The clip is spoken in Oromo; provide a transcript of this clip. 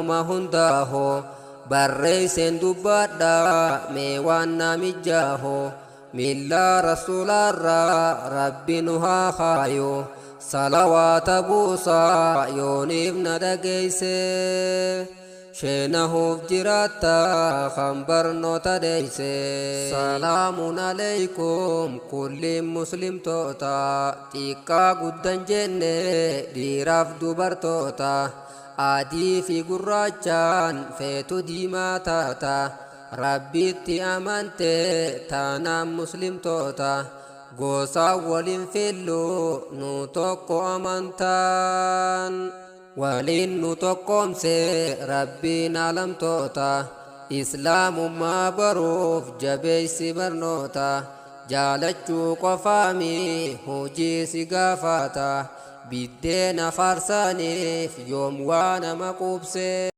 Yeroma hundaaho barreeyseen dubbadha mee waan namijjaaho miillaa rasuulaarraa rabbi nu haa kaayo salawaata buusaa yooniif na dhageeyse sheenahuuf jiraatta kan barnoota deeyse. Salaamun aleykum kulliin muslimtoota xiqqaa guddan jenne dhiiraaf dubartoota adii fi gurraachaan feetu diimaa taata rabbitti amante taanaan muslimtoota gosa waliin fillu nu tokko amantaan waliin nu tokkoomse rabbiin alamtoota islaamummaa baruuf jabeeysi barnoota jaalachuu qofaami hojii si gaafata biddeena faarsaaniif yoom waa nama quubse.